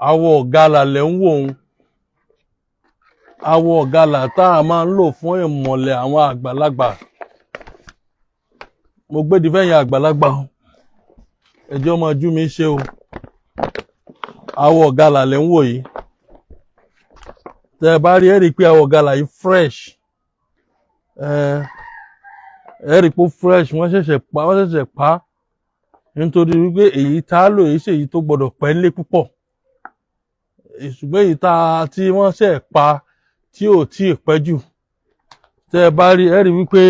Awọ ìgalà lẹ̀ ń wò ó. Awọ ìgalà tá a máa ń lò fún ìmọ̀lẹ̀ àwọn àgbàlagbà. Mo gbédi fẹ́yìn àgbàlagbà o, ẹjọ́ máa jú mi ṣe o. Awọ ìgalà lẹ̀ ń wò yìí. Tẹ́ ẹ bá rí, ẹ rí i pé awọ ìgalà yìí fresh. Ẹ rí i pé ó fresh, wọ́n ṣẹ̀ṣẹ̀ pa, wọ́n ṣẹ̀ṣẹ̀ pa, nítorí wípé èyí tá a lò yìí ṣe èyí tó gbọdọ̀ pẹ́ lé púpọ̀, ṣùgbọ́n èyí tá a tí wọ́n ṣẹ̀ pa tí ò tí ì pẹ́ jù. Tẹ́ ẹ bá rí, ẹ rí wípé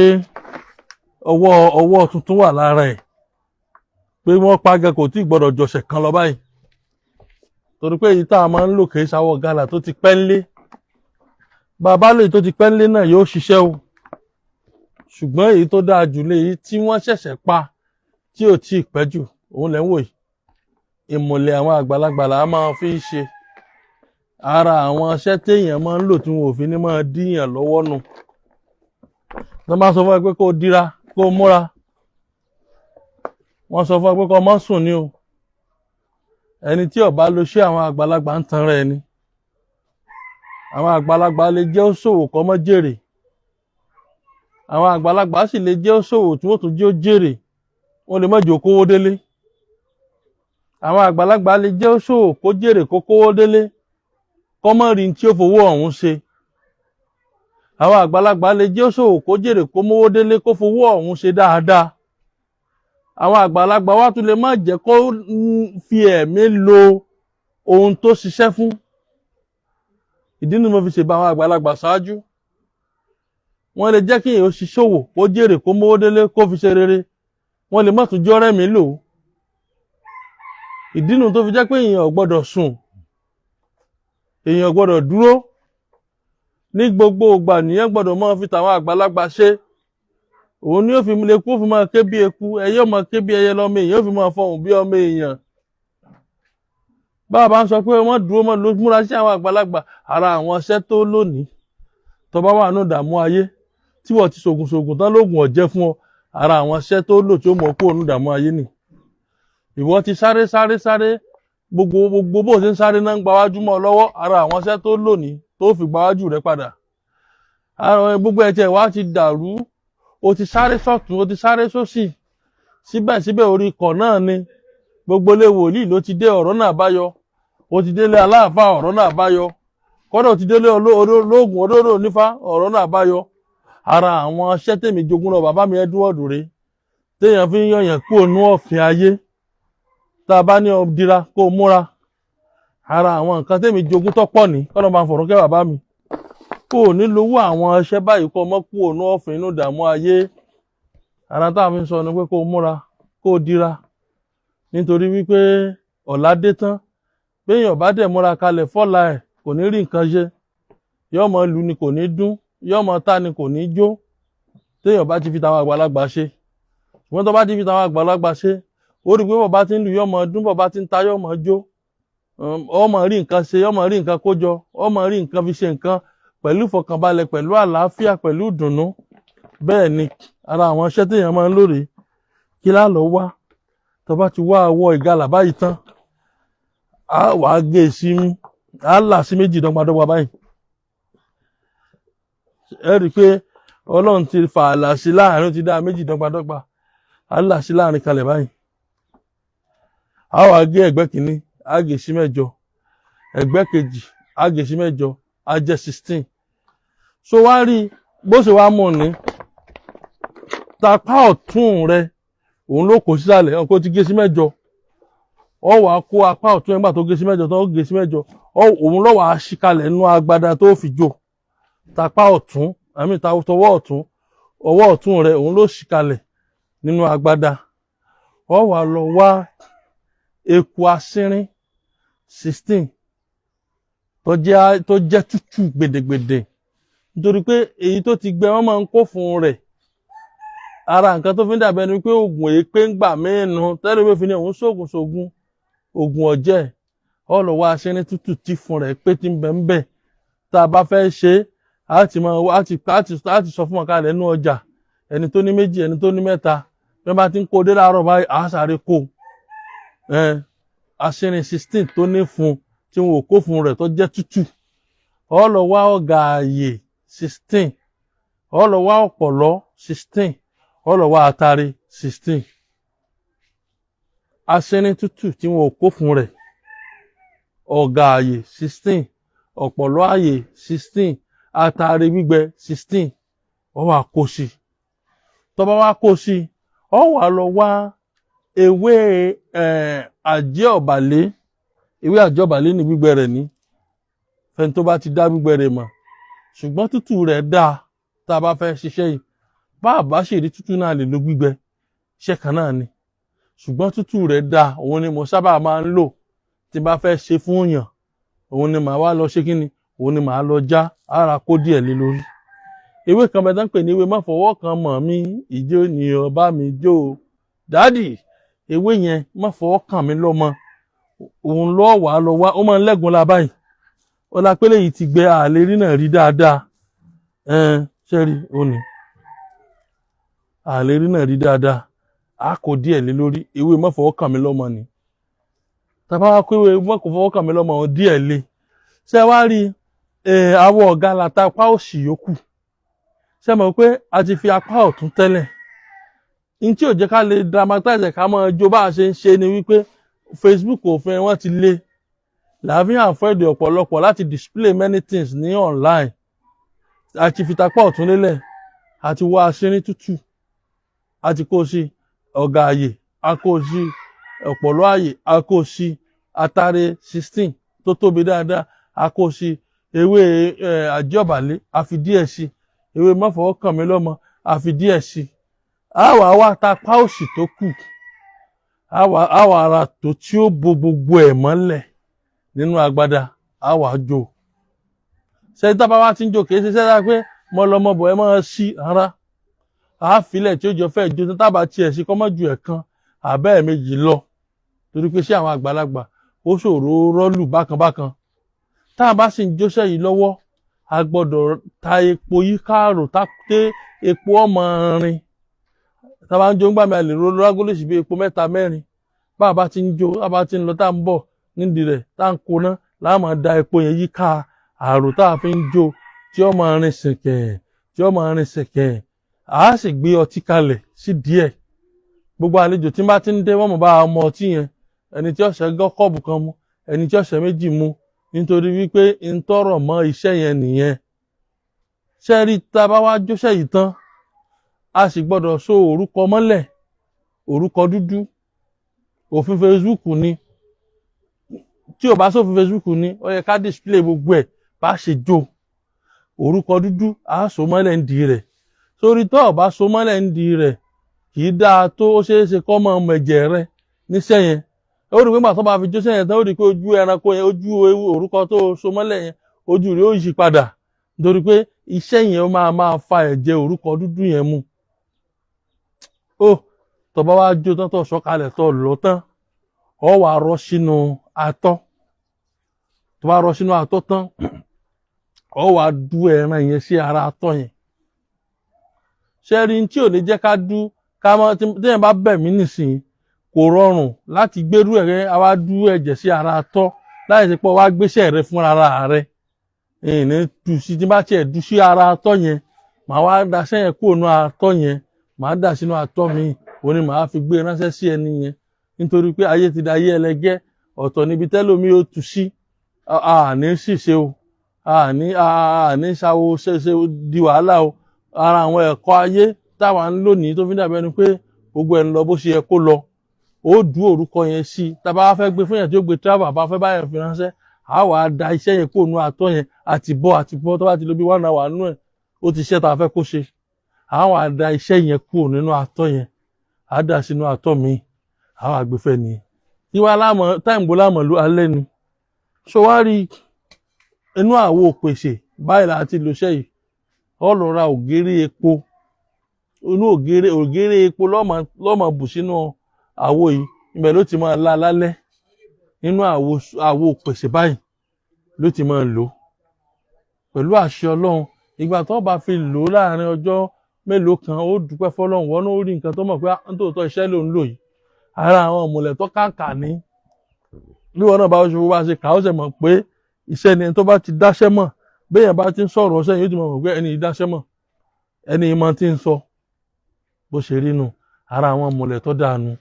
ọwọ́ ọwọ́ tuntun wà lára ẹ̀, pé wọ́n pa gan kò tí ì gbọdọ̀ jọ̀sẹ̀ kan lọ báyìí, torí pé èyí tá a máa ń lò kì í ṣàwọ̀ gàlà tó ti pẹ́ ńlé. Bàbá lè tó ti pẹ́ ńlé náà, yóò ṣiṣẹ́ o, ṣùgbọ́n èyí tó dáa jù lé èyí tí wọ́n ṣẹ̀ṣẹ̀ pa tí ò tí ì pẹ́ jù, òun lẹ́ ń wò yìí. Ìmùlẹ̀ àwọn àgbàlagbà là á máa fi ń ṣe. Ara àwọn iṣẹ́ téèyàn máa ń lò tí wọn ò fi ní máa díyàn lọ́wọ́ nù. Tó bá sọ fún ẹ pé kó o dira, kó o múra, wọ́n sọ fún ẹ pé kó o má sùn ní o. Ẹni tí ó bá lo ṣé àwọn àgbàlagbà ń tan rẹ̀ ni. Àwọn àgbàlagbà lè jẹ́ ó ṣòwò kó má jèrè, àwọn àgbàlagbà sì lè jẹ́ ó ṣòwò tí wọ́n tún jẹ́ ó jèrè, wọ́n lè má jẹ́ ó kówó délé. Àwọn àgbàlagbà lè jẹ́ ó ṣòwò kó jèrè, kó kówó délé, kó má rí tí ó fowó ọ̀hún ṣe. Àwọn àgbàlagbà lè jẹ́ ó ṣòwò kó jèrè, kó mówó délé, kó fowó ọ̀hún ṣe dáadáa. Àwọn àgbàlagbà wa tún lè má jẹ́ kó fi ẹ̀mí lo ohun tó ṣiṣẹ́ fún. Ìdí ni mo fi ṣèbá àwọn àgbàlagbà ṣáájú. Wọ́n lè jẹ́ kí èèyàn ṣiṣòwò kó jèrè, kó mówó délé, kó fi ṣe rere, wọ́n lè má tún jọ́rẹ́ mi lò. Ìdí nu tó fi jẹ́ pé èèyàn ò gbọ́dọ̀ sùn, èèyàn ò gbọ́dọ̀ dúró. Ní gbogbo ìgbà nìyẹn gbọ́dọ̀ máa fi tàwọn àgbàlagbà ṣe. Òun ni ó fi lè kú, ó fi máa ké bí eku, ẹyẹ ó máa ké bí ẹyẹ, lọ́mọ èèyàn ó fi máa fọhùn bí ọmọ èèyàn. Bá a bá ń sọ pé wọ́n dúró mọ́ ló múra sí àwọn àgbàlagbà, ara àwọn iṣẹ́ tó lónìí, tó bá wà ní ìdààmú ayé, tí wọ́n ti ṣògùn ṣògùn tán, lóògùn ọ̀jẹ́ fún ọ, ara àwọn iṣẹ́ tó lò tí ó mọ̀ kúrò ní ìdààmú ayé nì. Ìwọ ti sáré sáré sáré, gbogbo gbogbo bó ṣe ń sáré náà ń gbáwájú mọ́ ọ lọ́wọ́, ara àwọn iṣẹ́ tó lónìí tó fi gbáwájú rẹ padà. Gbogbo ẹ̀jẹ̀ wa ti dàrú, o ti sáré sọ́tún, o ti sáré sósì, síbẹ̀síbẹ̀ orí ikọ̀ náà ni. Gbogbo ilé wòlíì ló ti dé, ọ̀rọ̀ náà báyọ. O ti délé aláàfáà, ọ̀rọ̀ náà báyọ. Kọ́dọ̀ o ti délé olóògùn olóró onífá, ọ̀rọ̀ náà báyọ. Ara àwọn iṣẹ́ tèmi jogún lọ bàbá mi Edward rèé, téèyàn fi ń yọ̀yàn kúrò nú ọ̀fìn ayé. Tá a bá ní ọ dira, kó o múra, ara àwọn nǹkan tèmi jogún tó pọ̀ ní kọ́nà máa fọ̀rọ̀ kẹ́ bàbá mi kó o ní lówó àwọn iṣẹ́ báyìí, kó o mọ́ kúrò nú ọ̀fìn inú ìdààmú ayé. Ara tá a fi ń sọ ni pé kó o múra, kó o dira, nítorí wípé ọ̀la dé tán. Béèyàn bá dẹ̀ múra kalẹ̀ fọ́la ẹ̀, kò ní rí nǹkan ṣe. Yóò mọ lu ni kò ní dún, yóò mọ ta ni kò ní jó, téèyàn bá ti fi tàwọn àgbàlagbà ṣe. Ṣùgbọ́n tó bá ti fi tàwọn àgbàlagbà ṣe, ó rí i pé bàbá ti ń lù, yóò mọ dún, bàbá ti ń ta, yóò mọ jó, ó mọ rí nǹkan ṣe, ó mọ rí nǹkan kójọ, ó mọ rí nǹkan fi ṣe nǹkan pẹ̀lú ìfọ̀kànbalẹ̀, pẹ̀lú àlàáfíà, pẹ̀lú ìdùnnú. Bẹ́ẹ̀ ni ara àwọn iṣẹ́ téèyàn máa ń lóore. Kí lá lọ wá? Tó bá ti wá awọ ìgalà báyìí tán, á wàá gé e sí, á là sí méjì dọ́gbadọ́gba báyìí. Ẹ rí i pé Ọlọ́run ti fà àlà sí láàrin, ó ti dá méjì dọ́gbadọ́gba. Á là sí láàrin kalẹ̀ báyìí. Á wàá gé ẹ̀gbẹ́ kìíní, á gé sí 8, ẹ̀gbẹ́ kejì, á gé sí 8, á jẹ́ 16. So wá rí bó ṣe wá mú ní tapá ọ̀tún rẹ, òun ló kó sísàlẹ̀. Ọkọ ti gé sí 8, ọ wàá kó apá ọ̀tún ẹgbà tó gé sí 8, tó gé sí 8, òun ló wàá ṣí kalẹ̀ nínú agbada tó fi jó. Tapá ọ̀tún àmì tọwọ́ ọ̀tún, ọwọ́ ọ̀tún rẹ, òun ló ṣí kalẹ̀ nínú agbada. Ọ wàá lọ wá eku asínrín 16 tó jẹ́ tútù gbèdègbèdè, nítorí pé èyí tó ti gbẹ, wọ́n máa ń kó fún rẹ̀. Ara nǹkan tó fi ń dàbẹ́ ni pé oògùn èyí pé ń gbà mẹ́ẹ̀nu tẹ́lẹ̀ wípé fi ní òun ṣoògùn ṣoògùn, oògùn ọ̀jẹ̀. Ọ lọ wá aṣẹ́ni tútù tí fún rẹ̀ pé tí ń bẹ ń bẹ. Tá a bá fẹ́ ṣe é, a ti máa a ti sọ fún wọn kalẹ̀ nínú ọjà, ẹni tó ní méjì, ẹni tó ní mẹ́ta, bí wọ́n bá ti ń kó dé láàárọ̀ báyìí, à á sáré kó ẹ. Aṣínrin 16 tó ní fún tí wọn ò kó fún rẹ̀ tó jẹ́ tútù. Ó lọ wá ọ̀gà ààyè 16, ó lọ wá ọ̀pọ̀lọ́ 16, ó lọ wá atare 16. Aṣínrin tútù tí wọn ò kó fún rẹ̀, ọ̀gà ààyè 16, ọ̀pọ̀lọ́ ààyè 16, atare gbígbẹ 16, ó wá kó sí i. Tó bá wá kó sí i, ó wá lọ wá ewé àjẹ́ ọ̀bàlé. Ewé àjẹ́ ọ̀bàlé ní gbígbẹ rẹ̀ ní fẹ́ni tó bá ti dá gbígbẹ rẹ̀ mọ̀, ṣùgbọ́n tútù rẹ̀ dáa tá a bá fẹ́ ṣiṣẹ́ yìí. Bá a bá sì rí tútù náà, lè lo gbígbẹ, iṣẹ́ kan náà ni, ṣùgbọ́n tútù rẹ̀ dáa. Òun ni mo sábà máa ń lò tí n bá fẹ́ ṣe fún yàn. Òun ni màá wá lọ ṣe kíni, òun ni màá lọ já ara kó díẹ̀ lé lórí. Ewé kan bẹ tán pè ní ewé má fọwọ́ kan mọ̀ mí, ìjó ni ọba mi jó o dádì. Ewé yẹn, má fọwọ́ kàn mí lọ́mọ, òun lọ́ wà á lọ wá. Ó máa ń lẹ́gùn la báyìí. Ọlá pélé yìí ti gbẹ, àlè rí náà rí dáadáa. Ṣé rí ó ní àlè rí náà rí dáadáa. A kò díẹ̀ lé lórí ewé má fọwọ́ kàn mí lọ́mọ ni. Tàbá wá kó ewé má fọwọ́ kàn mí lọ́mọ díẹ̀ lé, ṣé wá rí awọ ọ̀gá lata apá òsì yòókù. Ṣé mọ̀ pé a ti fi apá ọ̀tún tẹ́lẹ̀? N tí ò jẹ́ ká lè dramatize ká máa jó bá a ṣe ń ṣe ni wípé Facebook, òfin wọn ti lé làáfíà avoid ọ̀pọ̀lọpọ̀ láti display many things ní online. A ti fi tapá ọ̀tún lélẹ̀, a ti wá aṣírín tútù, a ti kó sí ọ̀gá àyè, a kó sí ọ̀pọ̀lọ́ àyè, a kó sí atare 16 tó tóbi dáadáa, a kó sí ewé àjọbàlẹ̀, a fi díẹ̀ sí ewé mọ́fọwọ́kànmí lọ́mọ, a fi díẹ̀ sí. A wà wá tapá òsì tó kù, a wà ara tó tí ó bo gbogbo ẹ̀ mọ́lẹ̀ nínú agbada, a wà jó. Ṣé tá a bá wá ti ń jó, kìí ṣe sẹ́dá pé mo lọ mọ bọ̀ ẹ máa ṣí rárá. A filẹ̀ tí ó jọ fẹ́ jó tá a bá tiẹ̀ sí kọ́ mọ́ ju ẹ̀kan àbẹ́ ẹ̀ méjì lọ, torí pé ṣé àwọn àgbàlagbà ó ṣòro rọ́ọ̀lù bákan bákan. Tá a bá sì ń jóṣẹ́ yìí lọ́wọ́, a gbọ́dọ̀ ta epo yí káàrò tá epo ọmọ rin. Tá a bá ń jó ńgbà mi, a lè ro rágólíṣì bí epo mẹ́ta mẹ́rin. Bá a bá ti ń jó, bá a bá ti ń lọ, tá a ń bọ̀ nídìí rẹ̀, tá a ń koná, láà máa da epo yẹn yíká àrò tá a fi ń jó, tí ó máa rin sìnkẹ̀, tí ó máa rin sìnkẹ̀. A sì gbé ọtí kalẹ̀ sí díẹ̀. Gbogbo àlejò tí n bá ti ń dé, wọ́n mọ̀ bá a mọ ọtí yẹn, ẹni tí ọ̀sẹ̀ gọ́ kọ́ọ̀bù kan mu, ẹni tí ọ̀sẹ̀ méjì mu, nítorí wípé ń tọrọ mọ́ iṣẹ́ yẹn nìyẹn. Ṣé rí, tá a bá wá jóṣẹ́ yìí tán, a sì gbọ́dọ̀ so orúkọ mọ́lẹ̀, orúkọ dúdú. Òfin Facebook ni. Tí ò bá sófin Facebook ni, ó yẹ ká display gbogbo ẹ̀ bá ṣe jó. Orúkọ dúdú, á so mọ́lẹ̀ ń di rẹ̀. Sórí tó ò bá so mọ́lẹ̀ ń di rẹ̀, kì í dáa tó. Ó ṣeé ṣe kọ́ mọ́ ọmọ ẹ̀jẹ̀ rẹ níṣẹ́ yẹn. Ó rí pé nígbà tó bá fi jóṣẹ́ yẹn tán, ó rí pé ojú ẹranko yẹn, ojú ewu orúkọ tó so mọ́lẹ̀ yẹn, ojú rẹ̀ ó yí padà, nítorí pé iṣẹ́ yẹn ó máa máa fa ẹ̀jẹ̀ orúkọ dúdú yẹn mu. Ó tó bá wá jó tán, tó sọ̀kalẹ̀, tó lọ tán, ó wá rọ́ sínú atọ́. Tó bá rọ́ sínú atọ́ tán, ó wá dú ẹran yẹn sí ara atọ́ yẹn. Ṣé rí tí ò ní jẹ́ ká dú ká mọ́ téèyàn bá bẹ̀ mí nísìnyí, kò rọrùn láti gbérú ẹ̀. Wá dú ẹ̀jẹ̀ sí ara atọ́ láì ṣe pé wá gbéṣẹ́ rẹ fún ara rẹ ìní dù sí. Tí bá tiẹ̀ dù sí ara atọ́ yẹn, màá wá daṣẹ́ yẹn kúrò nínú atọ́ yẹn, màá dà sínú atọ́ mi, òun ni màá fi gbé ránṣẹ́ sí ẹni yẹn, nítorí pé ayé ti da ayé ẹlẹgẹ́. Ọ̀tọ̀ níbi tẹ́lómi ó tu sí. Àní ṣìṣe o, àní ṣàwo ṣe di wàhálà o. Ara àwọn ẹ̀kọ́ ayé táwa ń lò ní tó fi dàbí ẹni pé gbogbo ẹ̀ ń lọ bó ṣe yẹ kó lọ. Ó dú orúkọ yẹn sí i. Tá a bá fẹ́ gbé fún yẹn tí ó gbé travel, bá fẹ́ báyẹn fi ránṣẹ́, a wàá da iṣẹ́ yẹn kúrò nínú atọ́ yẹn. Àti bọ́ àti bọ́, tó bá ti lo bí 1 hour nínú ẹ̀, ó ti ṣẹ́ tá a fẹ́ kó ṣe. A wàá da iṣẹ́ yẹn kúrò nínú atọ́ yẹn, a dà sínú atọ́ mi, a wàá gbé fẹ́ nìyẹn. Tí wàá lámọ̀ táìmù bó lámọ̀ ló alẹ́ ni. So wá rí inú àwo pèsè báyìí láti lò iṣẹ́ yìí. Ó lọ ra ògèrè epo, inú ògèrè epo lọ́mọ bù sínú àwo yìí. Ibẹ̀ ló ti máa la lálẹ́. Nínú àwo pèsè báyìí ló ti máa lò pẹ̀lú àṣẹ Ọlọ́run. Ìgbà tó bá fi lò ó láàrin ọjọ́ mélòó kan, ó dúpẹ́ fọ́lọ́run. Wọ́n ó rí nǹkan tó mọ̀ pé nítòótọ́ iṣẹ́ ló ń lò yìí. Ara àwọn ìmùlẹ̀ tó kàǹkà ní. Bí wọn náà bá ṣe wá ṣe kà ó ṣe mọ̀ pé iṣẹ́ ni. Ẹni tó bá ti dáṣẹ́ mọ̀, béèyàn bá ti ń sọ̀rọ̀ ọṣẹ́, yóò ti mọ̀ pé ẹni yìí dáṣẹ́ mọ̀, ẹni yìí mọ̀ tí ń sọ. Bó ṣe rí nu, ara àwọn mọ̀lẹ̀ tó dànù.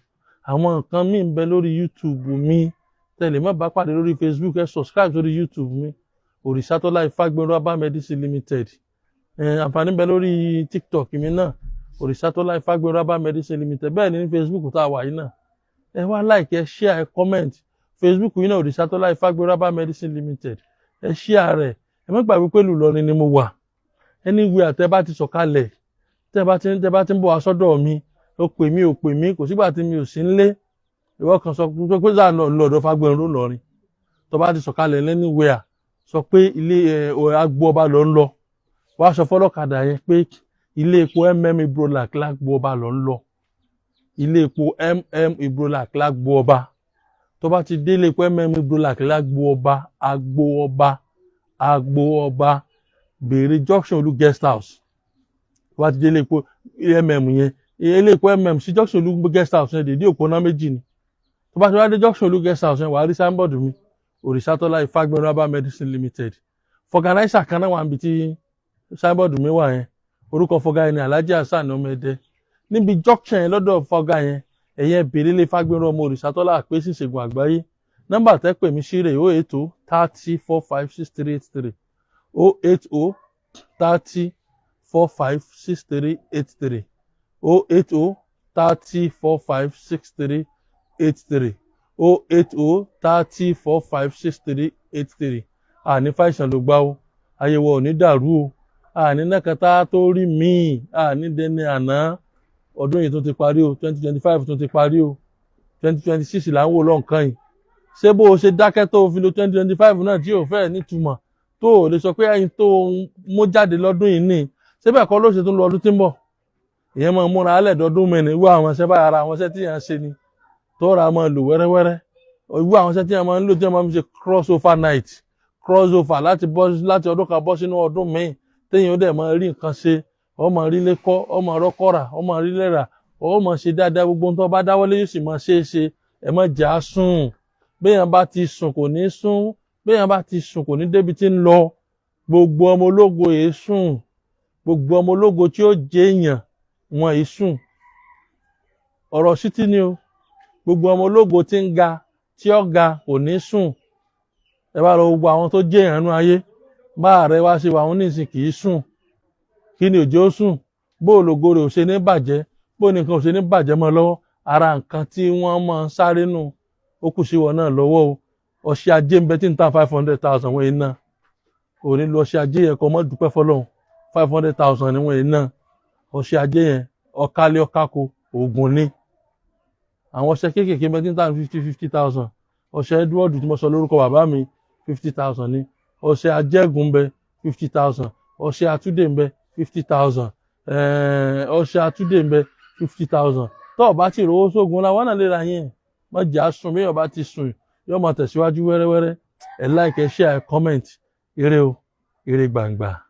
Àwọn nǹkan míì ń bẹ lórí YouTube mi tẹ̀lé, má bá pàdé lórí Facebook. Ẹ subscribe sórí YouTube mi, Òrìṣàtọ́lá Ifágbénró Herbal Medicine Limited. Àǹfààní ń bẹ lórí TikTok mi náà, Òrìṣàtọ́lá Ifágbénró Herbal Medicine Limited. Bẹ́ẹ̀ ni ní Facebook tá a wà yìí náà, ẹ wá like, ẹ share, ẹ comment. Facebook yìí náà, Òrìṣàtọ́lá Ifágbénró Herbal Medicine Limited, ẹ share rẹ̀. Ẹ má gbàgbé pé Ìlọrin ni mo wà. Anywhere tẹ́ bá ti sọ̀kalẹ̀, tẹ́ bá ti ń bọ̀ wá sọ́dọ̀ mi, ó pè mí, ó pè mí, kò sígbà tí mi ò sí nílé. Ìwọ kan sọ pé sáà lọ́dọ̀ Fágbénró lọ́rin. Tó bá ti sọ̀kalẹ̀ anywhere, sọ pé ilé ẹ Agbo Ọba lọ ń lọ. Wàá sọ fọlọ́kadà yẹn pé ilé epo Ibrolac lágbo ọba lọ ń lọ. Ilé epo Ibrolac lágbo ọba. Tó bá ti dé ilé epo Ibrolac lágbo ọba, Agbo Ọba, Agbo Ọba, béèrè Junction Olú Guest House. Tó bá ti dé ilé epo yẹn, ilé epo sí Junction Olú Guest House yẹn, dèdí òpónà méjì ni. Tó bá ti wá dé Junction Olú Guest House yẹn, wàá rí signboard mi, Òrìṣàtọ́lá Ifágbénró Herbal Medicine Limited. Vulcanizer kan náà wà níbi tí signboard mi wà yẹn. Orúkọ fọgá yẹn ni Alhaji Hasan Ọmọdé. Níbi junction yẹn, lọ́dọ̀ fọgá yẹn, ẹ̀yẹn bèrè lé Fágbénró ọmọ Òrìṣàtọ́lá àpèsè ìṣègùn àgbáyé. Nọ́mbà tẹ́ pè mí sí rè: 08030456383, 08030456383, 08030456383, 08030456383. Àní fàìsàn ló gbá o, ayẹwo ò ní dàrú o, àní nákàtà tó rí míì, àní dẹni àná. Ọdún yìí tó ti parí o, 2025 tó ti parí o, 2026 là ń wò lọ́nkàn yìí. Ṣé bó o ṣe dákẹ́ tó o fi lo 2025 náà tí ò fẹ́ nítumọ̀, tó o lè sọ pé ẹyin tó o mú jáde lọ́dún yìí ní, ṣé bẹ́ẹ̀ kọ́ ló ṣe tún lọ ọdún tí ń bọ̀? Ìyẹn máa múra alẹ́ dọdún mẹ́rin. Irú àwọn iṣẹ́ báyìí, ara àwọn iṣẹ́ tí yẹn ń ṣe ni tó ra máa lò wẹ́rẹ́wẹ́rẹ́. Irú àwọn iṣẹ́ tí yẹn máa ń lò, tí yẹn máa ń ṣe cross over night, cross over láti bọ́ láti ọdún kan bọ́ sínú ọdún míì, téèyàn ó dẹ̀ máa rí nǹkan ṣe, ó máa rí lé kọ́, ó máa rọ́kọ́ rà, ó máa rí lé rà, ó máa ṣe dáadáa. Gbogbo ohun tó bá dáwọ́lé yóò sì máa ṣe é ṣe. Ẹ má jà á sùn. Béèyàn bá ti sùn, kò ní sùn. Béèyàn bá ti sùn, kò ní débi tí ń lọ. Gbogbo ọmọ ológo yìí sùn. Gbogbo ọmọ ológo tí ó jẹ èèyàn wọn yìí sùn. Ọ̀rọ̀ sítí ni o. Gbogbo ọmọ ológo tí ń ga, tí ó ga, kò ní sùn. Ẹ bá lọ gbogbo àwọn tó jẹ́ èèyàn nú ayé, bá ààrẹ wá ṣe wà wọn nísìn, kì í sùn. Kí ni òjò sùn? Bó ológo rẹ̀ ò ṣe ní bàjẹ́, bó ní nǹkan ò ṣe ní bàjẹ́ mọ́ lọ́wọ́. Ara nǹkan tí wọ́n máa ń sáré nù, ó kù sí wọn náà lọ́wọ́ o. Ọṣẹ ajé ń bẹ tí ń ta 500,000, wọ́n yìí ná. Òní lu ọṣẹ ajé yẹn kọ́ mọ́ dúpẹ́ fọlọ́run. 500,000 ni wọ́n yìí ná ọṣẹ ajé yẹn. Ọ̀kálẹ̀ ọ̀kákò oògùn ni. Àwọn ọṣẹ kéékèèké bẹ tí ń ta 50,000. Ọṣẹ Edward tí mo sọ lórúkọ bàbá mi, 50,000 ni. Ọṣẹ ajẹ́gùn ń bẹ, 50,000. Ọṣẹ àtúndè ń bẹ, 50,000. Ọṣẹ àtúndè ń bẹ, 50,000. Tó o bá ti rówó sógun la wọn náà lè ra yẹn. Má jà á sùn. Bí o bá ti sùn, yóò máa tẹ̀síwájú wẹ́rẹ́wẹ́rẹ́. Ẹ like, ẹ share, ẹ comment. Ire o, ire gbàngbà.